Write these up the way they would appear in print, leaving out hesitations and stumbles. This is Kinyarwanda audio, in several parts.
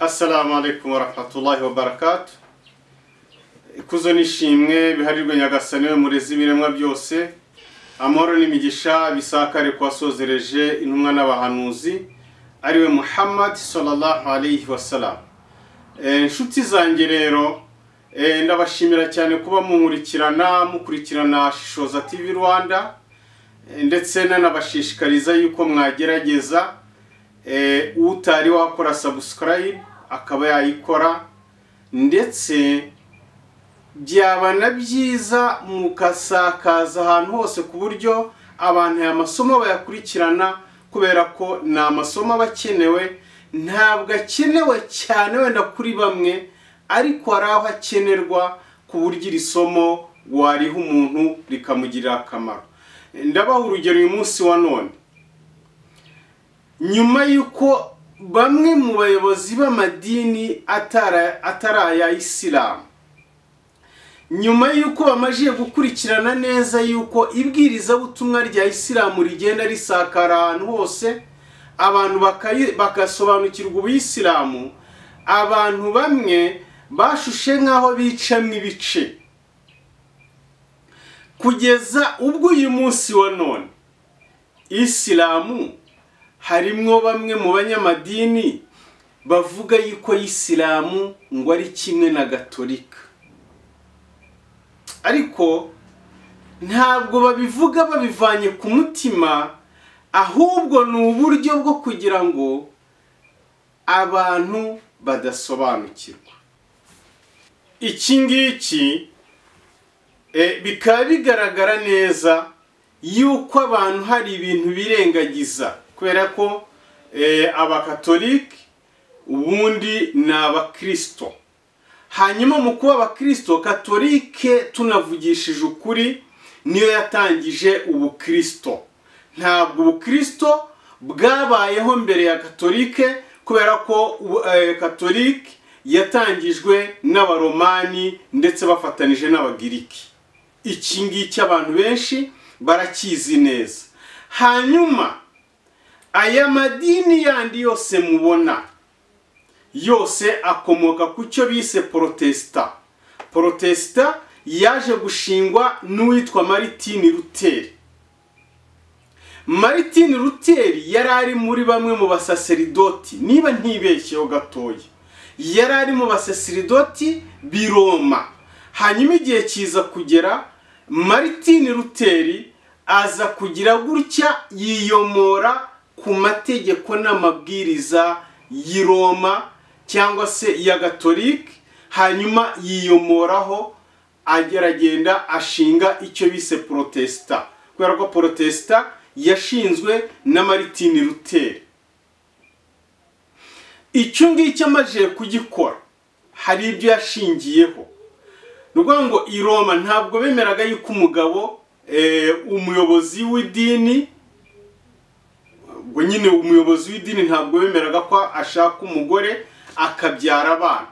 Assalamu alaikum warahmatullahi wabarakatuh. Ikuzo nishimwe biharirwe Nyagasani we murezi ibiremwa byose. Amahoro n'imigisha bisakare kwasozereje intumwa n'abahanuzi ariwe Muhammad sallallahu alayhi wasallam. Inshuti zanjye rero ndabashimira cyane kuba munkurikirana mukurikirana Shishoza TV Rwanda, ndetse nanabashishikariza yuko mwagerageza utari wakora subscribe akaba yayikora, ndetse byaba na byiza mukasakaza ahantu hose ku buryo abantu aya masomo bayakurikirana, kubera ko ni amasomo abakenewe. Ntabwo akenewe cyane wenda kuri bamwe, ariko hari aho akenerwa ku buryo iri somo wariha umuntu rikamugirira akamaro. Ndabaha urugero uyu munsi wa none, nyuma y'uko bamwe mu bayobozi b'amadini atari aya Isilamu, nyuma y'uko bamajije gukurikirana neza yuko ibwirizabutumwa rya Isilamu rigenda risakara ahantu hose, abantu bakasobanukirwa ubuyisilamu, abantu bamwe bashushe nk'aho bicamwe ibice, kugeza ubwo uyu munsi wa none Isilamu harimwo bamwe mu banyamadini bavuga yuko Isilamu ngo ari kimwe na Gatolika, ariko ntabwo babivuga babivanye ku mutima, ahubwo ni uburyo bwo kugira ngo abantu badasobanukirwa. Iki ngiki bikaba bigaragara neza yuko abantu hari ibintu birengagiza, kubera ko abakatolike ubundi ni abakristo. Hanyuma mu kuba abakristo, katolike tunavugishije ukuri niyo yatangije ubukristo. Ntabwo ubukristo bwabayeho mbere ya katolike, kubera ko katolike yatangijwe n'abaromani ndetse bafatanije n'abagiriki. Iki ngiki abantu benshi barakizi neza. Hanyuma aya madini yandi yose mubona yose akomoka ku cyo bise protesta. Protesta yaje gushingwa n'uwitwa Martin Luther. Martin Luther yari ari muri bamwe mu basaseridoti, niba ntibeshyeho gatoya, yari ari mu basaseridoti b'i Roma. Hanyuma igihe kiza kugera Martin Luther aza kugira gutya yiyomora ku mategeko n'amabwiriza y'i Roma cyangwa se ya Gatolike, hanyuma yiyomoraho ageragenda ashinga icyo bise protesta, kubera ko protesta yashinzwe na Martin Luther. Icyo ngicyo amaze kugikora hari ibyo yashingiyeho. Ni ukuvuga ngo i Roma ntabwo bemeraga yuko umugabo umuyobozi w'idini, ubwo nyine umuyobozi w'idini ntabwo bemeraga ko ashaka umugore akabyara abana.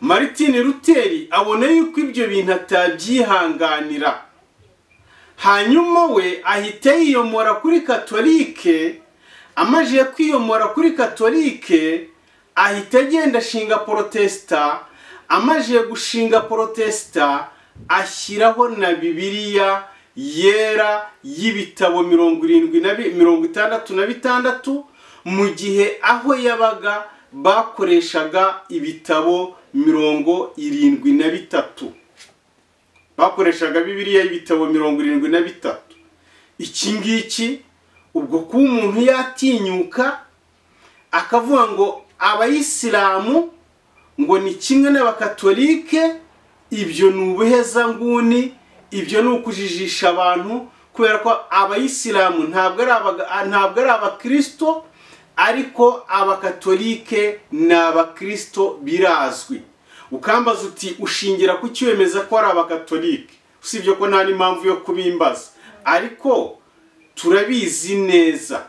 Martin Luther abona yuko ibyo bintu atabyihanganira, hanyuma we ahita yiyomora kuri Katolike. Amaze kwiyomora kuri Katolike ahita agenda ashinga protesta. Amaze gushinga protesta ashyiraho na Bibiliya yera y'ibitabo 76, mu gihe aho yabaga bakoreshaga ibitabo 73. Bakoreshaga Bibiliya y'ibitabo 73. Iki ngiki ubwo kuba umuntu yatinyuka akavuga ngo abayisilamu ngo ni kimwe n'abakatolike, ibyo ni ubuhezanguni, ibyo ni ukujijisha abantu, kubera ko abayisilamu ntabwo ari abakristo, ariko abakatolike ni abakristo birazwi. Ukambaza uti ushingira ku cyemeza ko ari abakatolike, usibye ko nta n'impamvu yo kubimbaza, ariko turabizi neza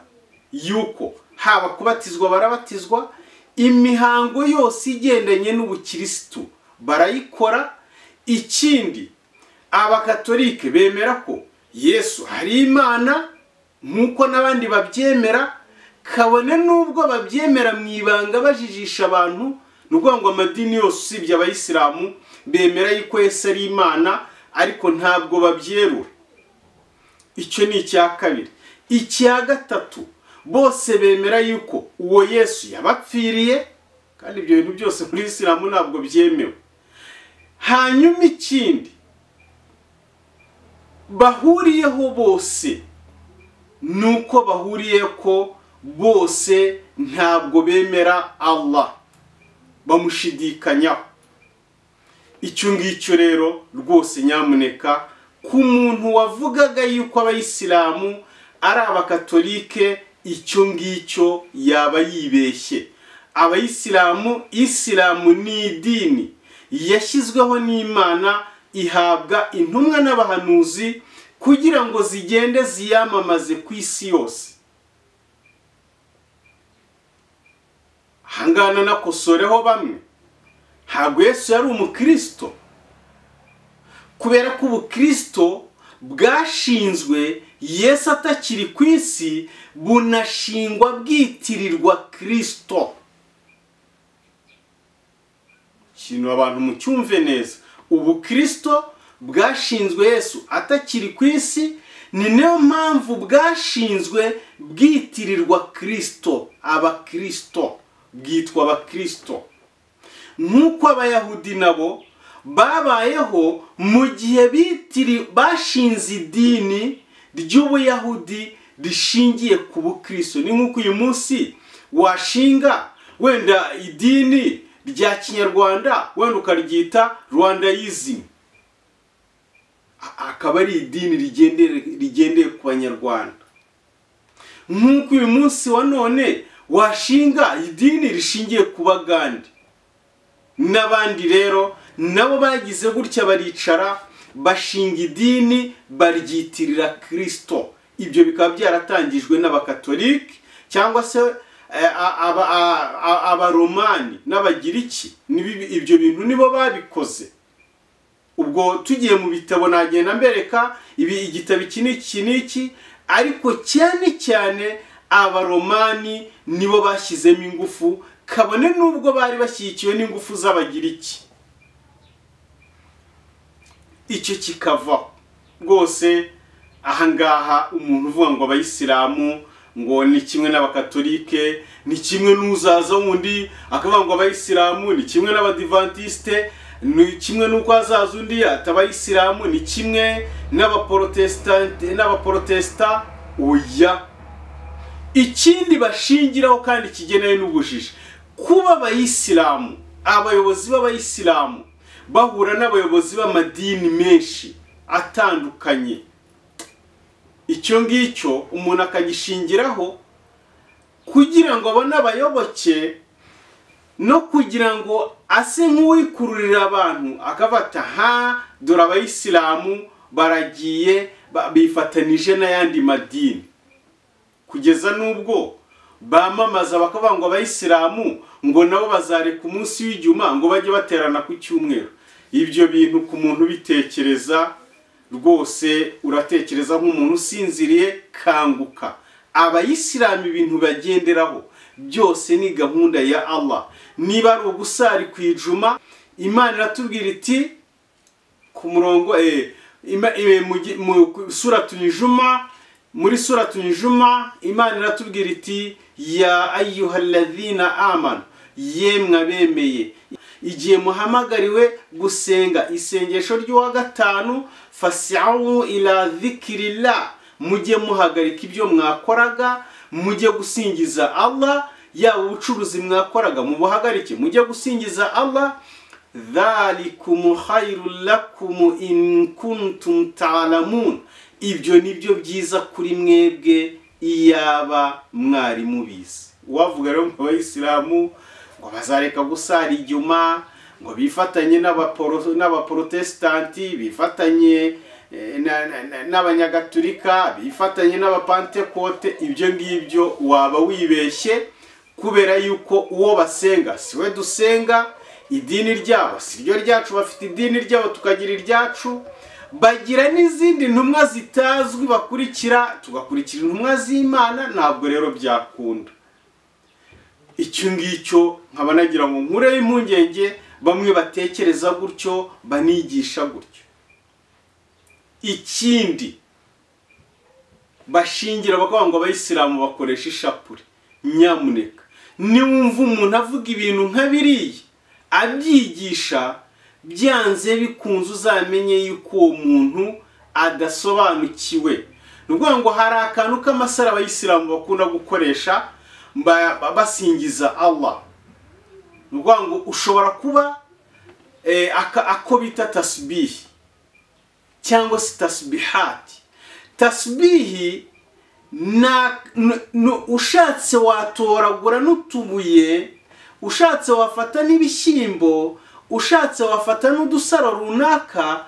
yuko haba kubatizwa barabatizwa, imihango yose igendanye n'ubukristo barayikora. Ikindi abakatolike bemera ko Yesu ari Imana nkuko n'abandi babyemera, Kabone nubwo babyemera mu ibanga bajijisha abantu, ni ukuvuga ngo amadini yose usibye abayisilamu bemera yuko Yesu ari Imana, ariko ntabwo babyerura. Icyo ni icya kabiri. Icya gatatu, bose bemera yuko uwo Yesu yabapfiriye, kandi ibyo bintu byose muri Isilamu ntabwo byemewe. Hanyuma ikindi bahuriyeho bose nuko bahuriye ko bose ntabwo bemera Allah, bamushidikanyaho. Icyo ngicyo rero rwose nyamuneka ku muntu wavugaga yuko abayisilamu ari abakatolike, icyo ngicyo yaba yibeshye. Abayisilamu, Isilamu ni idini yashyizweho n'Imana, ihabwa intumwa n'abahanuzi kugira ngo zigende ziyamamaze ku isi yose. Hangana nakosoreho bamwe, ntabwo Yesu yari umukristo, kubera ko ubukristo bwashinzwe Yesu atakiri ku isi, bunashingwa bwitirirwa Kristo. Ikintu abantu mucyumve neza, ubukristo bwashinzwe Yesu atakiri ku isi, ni nayo mpamvu bwashinzwe bwitirirwa Kristo, abakristo bwitwa abakristo. Nk'uko abayahudi nabo babayeho mu gihe bashinze idini ry'ubuyahudi rishingiye ku bukristo. Ni nk'uko uyu munsi washinga wenda idini rya kinyarwanda, wenda ukaryita Rwandayizm, akaba ari idini rigendeye ku banyarwanda. Nk'uko uyu munsi wa none washinga idini rishingiye ku bagande n'abandi, rero nabo bagize gutya baricara bashinga idini baryitirira Kristo. Ibyo bikaba byaratangijwe n'abakatolike cyangwa se abaromani n'abagiriki, ibyo bintu nibo babikoze. Ubwo tugiye mu bitabo nagenda mbereka ibi, igitabo iki n'iki n'iki, ariko cyane cyane abaromani nibo bashyizemo ingufu, kabone nubwo bari bashyigikiwe n'ingufu z'abagiriki. Icyo kikavaho rwose. Ahangaha umuntu uvuga ngo abayisilamu ngo ni kimwe n'abakatolike, ni kimwe n'uzaza wundi akavuga ngo abayisilamu ni kimwe n'abadivantiste, ni kimwe n'uko hazaza undi atabayisilamu ni kimwe n'abaprotestante n'abaprotesta. Oya, ikindi bashingiraho kandi kigenewe n'ubujiji, kuba abayisilamu, abayobozi b'abayisilamu bahura n'abayobozi b'amadini menshi atandukanye, icyo ngicyo umuntu akagishingiraho kugira ngo abone abayoboke no kugira ngo ase nk'uwikururira abantu, akabata ha dore abayisilamu baragiye bifatanije n'ayandi madini, kugeza n'ubwo bamamaza bakavuga ngo abayisilamu ngo nabo bazareka umunsi w'ijuma ngo bajye baterana ku cyumweru. Ibyo bintu ku muntu bitekereza rwose, uratekereza nk'umuntu usinziriye, kanguka. Abayisilamu ibintu bagenderaho byose ni gahunda ya Allah. Niba ari ugusari ku ijuma, Imana iratubwira iti ku murongo suratul Juma, muri suratul Juma Imana iratubwira iti ya ayyuhalladhina amanu, yemwe abemeye, igihe muhamagariwe gusenga isengesho ry'uwa gatanu, fasi'u ila dhikrillah, mujye muhagarika ibyo mwakoraga mujye gusingiza Allah. Yaba ubucuruzi mwakoraga mubuhagarike mujye gusingiza Allah. Dhalikum khairul lakum in kuntum ta'lamun, ibyo nibyo byiza kuri mwebwe iyaba mwari mubizi. Wavuga rero mu bayisilamu ngo bazareka gusara ijuma, ngo bifatanye n'abaprotestanti, bifatanye n'abanyagatulika, bifatanye n'abapantekote, ibyo ngibyo waba wibeshye, kubera yuko uwo basenga siwe dusenga, idini ryabo si ryo ryacu, bafite idini ryabo tukagira iryacu. Bagira n'izindi ntumwa zitazwi bakurikira, tugakurikira intumwa z'Imana, ntabwo rero byakunda. Icyo ngicyo nkaba nagira ngo nkureho impungenge bamwe batekereza gutyo, banigisha gutyo. Ikindi bashingira bakavuga ngo abayisilamu bakoresha ishapure. Nyamuneka niwumva umuntu avuga ibintu nka biriya abyigisha, byanze bikunze uzamenye yuko uwo muntu adasobanukiwe. Ni ukuvuga ngo hari akantu k'amasaro abayisilamu bakunda gukoresha basingiza Allah. Ni ukuvuga ngo ushobora kuba ako bita tasbihi cyangwa se tasbihati. Tasbihi ushatse watoragura n'utubuye, ushatse wafata n'ibishyimbo, ushatse wafata n'udusaro runaka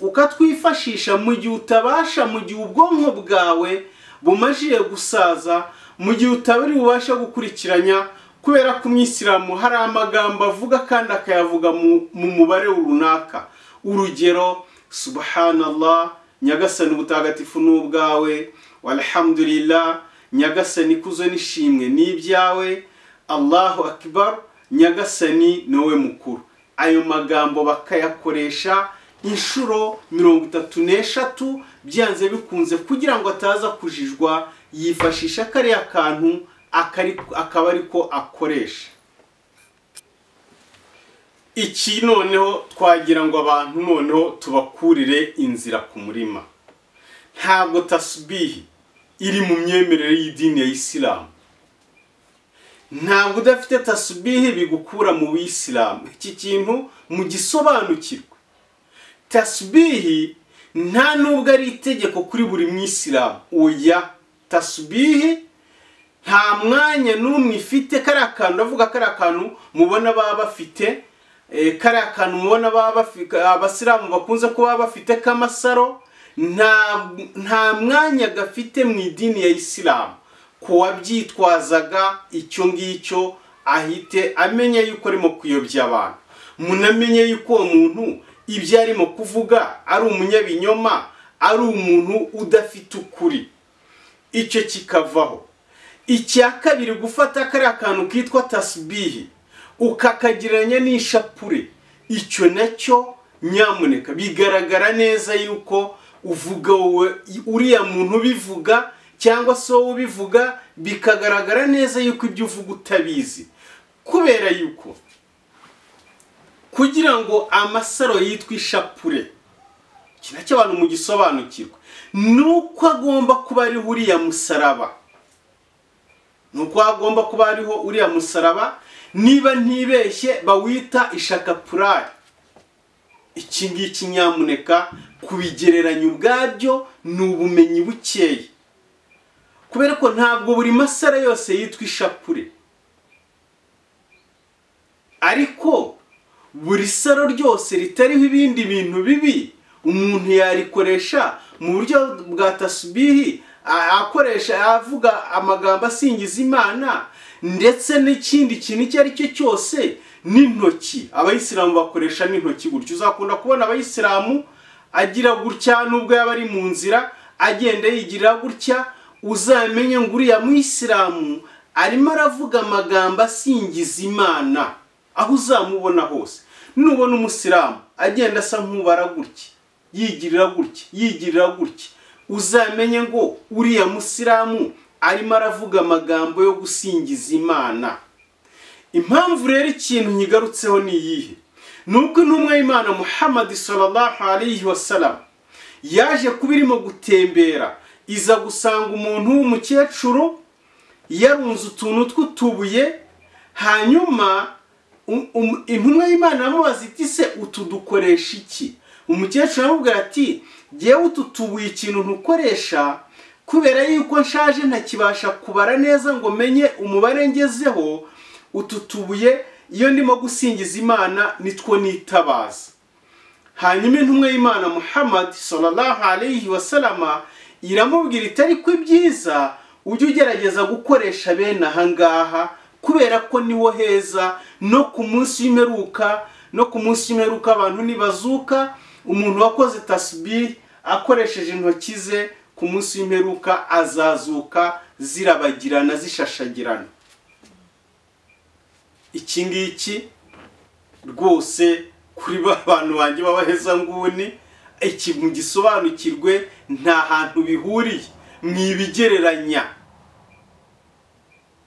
ukatwifashisha mu gihe utabasha, mu gihe ubwonko bwawe bumajije gusaza, mu gihe utabari bubasha gukurikiranya. Kubera ko umwisilamu hari amagambo avuga kandi akayavuga mu mubare runaka. Urugero, subhanallah, nyagasani ubutagatifu n'ubwawe, walhamdulillah, nyagasani ikuzo n'ishimwe n'ibyawe, Allahu akbar, nyagasani niwe mukuru. Ayo magambo bakayakoresha inshuro 33 byanze bikunze, kugira ngo ataza kujijwa, yifashisha kariya kantu akaba ariko akoresha. Iki noneho twagira ngo abantu noneho tubakurire inzira ku murima. Ntabwo tasbihi iri mu myemerere y'idini ya Isilamu. Ntabwo udafite tasbihi bigukura mu Bisilamu. Iki kintu mugisobanukirwe. Tasbihi nta nubwo ari itegeko kuri buri mwisilamu. Oya, tasbihi nta mwanya n'umwe ifite. Kariya kantu ndavuga, kariya kantu mubona baba bafite, kariya kantu mubona baba bafite, abasilamu bakunze kuba bafite k'amasaro, nta mwanya gafite mu idini ya Isilamu. Kuwabyitwazaga icyo ngicyo ahite amenya yuko arimo kuyobya abantu. Munamenye yuko uwo muntu ibyo arimo kuvuga ari umunyabinyoma, ari umuntu udafite ukuri. Icyo kikavaho. Icya kabiri, gufata kariya kantu kitwa tasbihi ukakagereranya n'ishapure, icyo nacyo nyamuneka bigaragara neza yuko uvuga wowe, uriya muntu ubivuga cyangwa se wowe ubivuga, bikagaragara neza yuko ibyo uvuga utabizi. Kubera yuko kugira ngo amasaro yitwa ishapure, iki nacyo abantu mugisobanukirwe, nuko agomba kuba ariho uriya musaraba, nuko agomba kuba ariho uriya musaraba, niba ntibeshye bawita ishakapurari. Iki ngiki nyamuneka kubigereranya ubwabyo ni ubumenyi bukeya, kubera ko ntabwo buri masara yose yitwa ishapure, ariko buri saro ryose ritariho ibindi bintu bibi umuntu yarikoresha mu buryo bwa tasbihi, akoresha avuga amagambo asingiza Imana, ndetse n'ikindi kintu icyo ari cyo cyose. N'intoki, abayisilamu bakoresha n'intoki gutyo. Uzakunda kubona abayisilamu agira gutya, nubwo yaba ari mu nzira agenda yigira gutya, uzamenye ngo uriya muyisilamu arimo aravuga amagambo asingiza Imana. Aho uzamubona hose, nubona umusilamu agenda asa nk'ubara gutya, yigirira gutya, yigirira gutya, uzamenye ngo uriya musilamu arimo aravuga amagambo yo gusingiza Imana. Impamvu rero ikintu nyigarutseho ni iyihe? Nuko intumwa y'Imana Muhammad sallallahu alayhi wasallam yaje kuba irimo gutembera, iza gusanga umuntu w'umukecuru yarunze utuntu tw'utubuye. Hanyuma intumwa y'Imana amubaza iti se utu dukoresha iki? Umukecuru aramubwira ati jyewe utu tubuye ikintu ntukoresha, kubera yuko nshaje ntakibasha kubara neza ngo menye umubare ngezeho, utu tubuye iyo ndimo gusingiza Imana nitwo nitabaza. Hanyuma intumwa y'Imana Muhammad sallallahu alayhi wasallama iramubwira iti ariko ibyiza ujye ugerageza gukoresha bene aha ngaha, kubera ko niho heza, no ku munsi w'imperuka, no ku munsi w'imperuka abantu nibazuka Umuntu wakoze tasbih akoresheje intoki ze ku munsi w'imperuka azazuka zirabagirana zishashagirana. Iki ngiki rwose kuri ba bantu banjye b'abahezanguni, iki mugisobanukirwe, nta hantu bihuriye, mwibigereranya.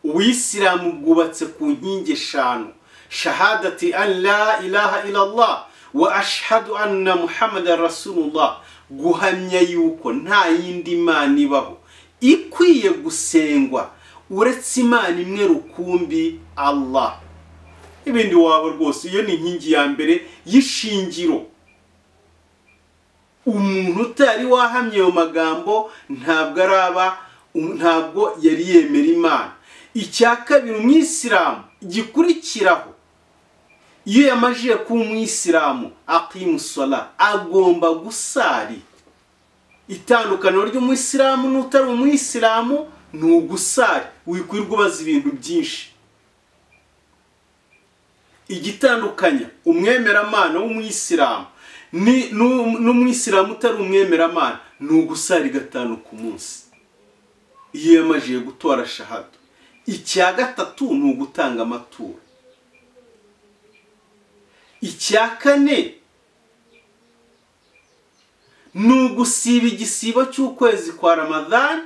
Ubuyisilamu bwubatse ku nkingi eshanu: shahadati an la ilaha illallah wa ashhadu anna Muhammadan rasulullah, guhamya yuko nta yindi mana ibaho ikwiye gusengwa uretse Imana imwe rukumbi, Allah. Ibindi waba rwose, iyo ni inkingi ya mbere y'ishingiro. Umuntu utari wahamye ayo magambo ntabwo araba, ntabwo yari yemera Imana. Icya kabiri, umwisilamu gikurikiraho, iyo yamajije kuba umwisilamu, aqimu sala, agomba gusari. Itandukaniro ry'umwisilamu n'utari umwisilamu ni ugusari, wikwirwa ubaza ibintu byinshi. Igitandukanya umwemeramana w'umwisilamu n'umwisilamu utari umwemeramana ni ugusari 5 ku munsi iyo yamajije gutora shahada. Icya gatatu ni ugutanga amaturo. Icya kane ni ugusiba igisibo cy'ukwezi kwa Ramadhan.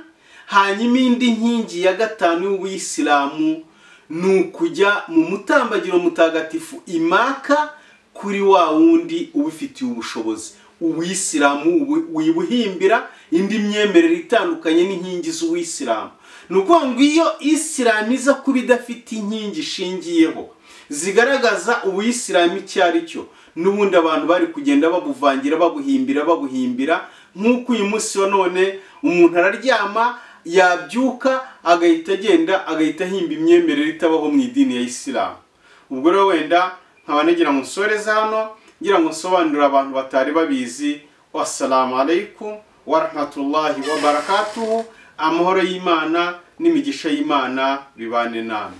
Hanyuma indi nkingi ya gatanu y'ubuyisilamu ni ukujya mu mutambagiro mutagatifu Imaka kuri wa wundi ubifitiye ubushobozi. Ubuyisilamu wibuhimbira indi myemerere itandukanye n'inkingi z'ubuyisilamu. Ni ukuvuga ngo iyo isilamu iza kuba idafite inkingi ishingiyeho zigaragaza ubuyisilamu icyo ari cyo, n'ubundi abantu bari kugenda babuvangira, babuhimbira, babuhimbira. Nk'uko uyu munsi wa none umuntu araryama yabyuka agahita agenda agahita ahimba imyemerere itabaho mu idini ya isilamu. Ubwo rero wenda nkaba nagira ngo nsoreze hano, ngira ngo nsobanurire abantu batari babizi. Wassalamu alaikum warahmatullahi wabarakatuhu. Amahoro y'Imana n'imigisha y'Imana bibane namwe.